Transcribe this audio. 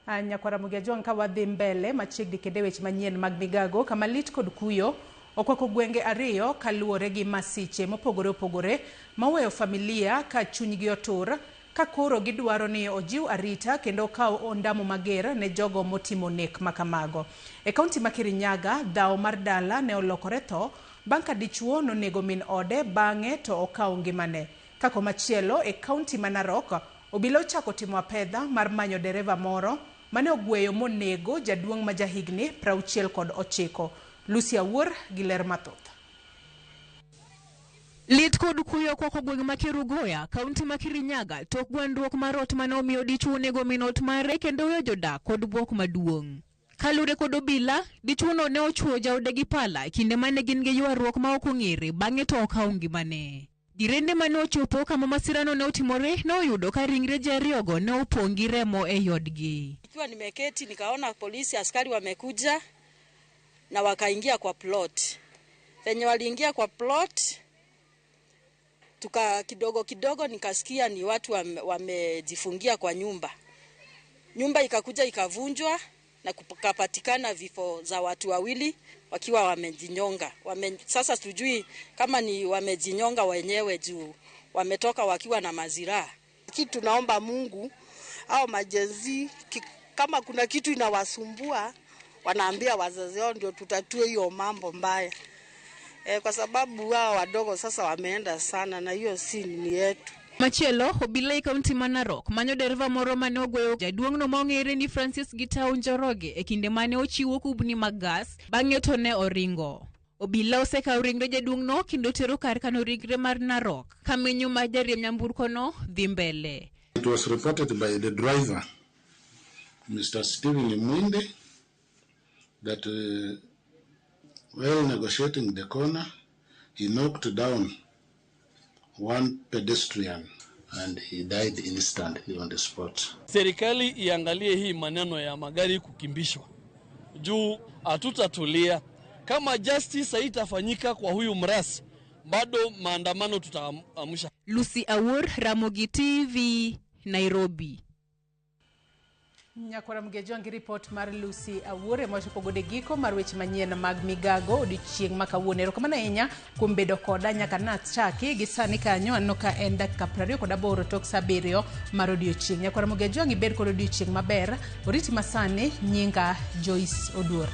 Nyakwar Ramogi Ajwang' ka wadhi mbele machiegni kendo e weche manyien mag migago kama lit kod kuyo okwako gwenge ariyo kaluwore gi masiche mopogore opogore moweyo familia ka chunygi otur ka koro gidwaro ni ojiw arita kendo okaw ondamo mager ne jogo motimo nek makamago. E kaunti ma Kirinyaga, dhawo mar dala ne olokore tho bang' ka dichuo nonego min ode bang'e to okawo ngimane. Ka komachielo, e kaunti ma Narok, obila ochako timo apedha mar manyo dereva moro mane ogweyo monego jaduong' ma jahigni 69. Lucy Awuor gi ler mathoth. Lit kod kuyo okwako gweng' ma Kerugoya, kaunti ma Kirinyaga, tok gwandruok mar ot mane omiyo dichuo onego min ot mare kendo weyo jodak kod bwok maduong'. Kalure kod obila, dichuono ne ochuoyo jaode gi pala kinde mane gin gi ywaruok ma ok ong'ere bang'e to okawo ngimane. Jirende mane ochopo kama masirano ne otimore ne oyudo ka ringre ji ariyogo ne opong' gi remo ei odgi. Nikiwa nimeketi nikaona polisi askari wamekuja na wakaingia kwa plot. Venye waliingia kwa plot tuka kidogo kidogo nikasikia ni watu wamejifungia kwa nyumba. Nyumba ikakuja ikavunjwa na kukapatikana vifo za watu wawili wakiwa wamejinyonga. Sasa tujui kama ni wamejinyonga wenyewe juu wametoka wakiwa na maziraha. Kitu tunaomba Mungu au majenzi kama kuna kitu inawasumbua wanaambia wazazi wao ndio tutatue hiyo mambo mbaya. Kwa sababu wao wadogo sasa wameenda sana na hiyo si nini yetu. Machielo, obila e kaunti ma Narok manyo dereva moro mane ogweyo jaduong'no ma ong'ere ni Francis Gitau Njoroge e kinde mane ochiwo kubni mag gas, bang'e to ne oringo. Obila osekawo ringre jaduong'no kendo tero kar kano ringre mar Narok ka menyo mar jariemb nyamburkono dhi mbele. It was reported by the driver, Mr. Stephen Mwinde, that while negotiating the corner, he knocked down one pedestrian and he died instantly on the spot. Serikali iangalie hii maneno ya magari kukimbishwa, juu hatutatulia kama justice haitafanyika kwa huyu mrasi, bado maandamano tutaamsha. Lucy Awuor, Ramogi TV, Nairobi. Nyakwara Mgejo gi ripot mar Lucy Awuor ema wachopo godo e giko mar weche manyien mag migago odiochieng' ma kawuono. Erokamano ahinya kuom bedo koda nyaka nachaki gi sani kanyo aneno ka en dakika 28 tok saa 7 mar odiochieng'. Nyakwara Mgejo ibed kod odiochieng' maber. Oriti masani nyinga Joyce Oduor.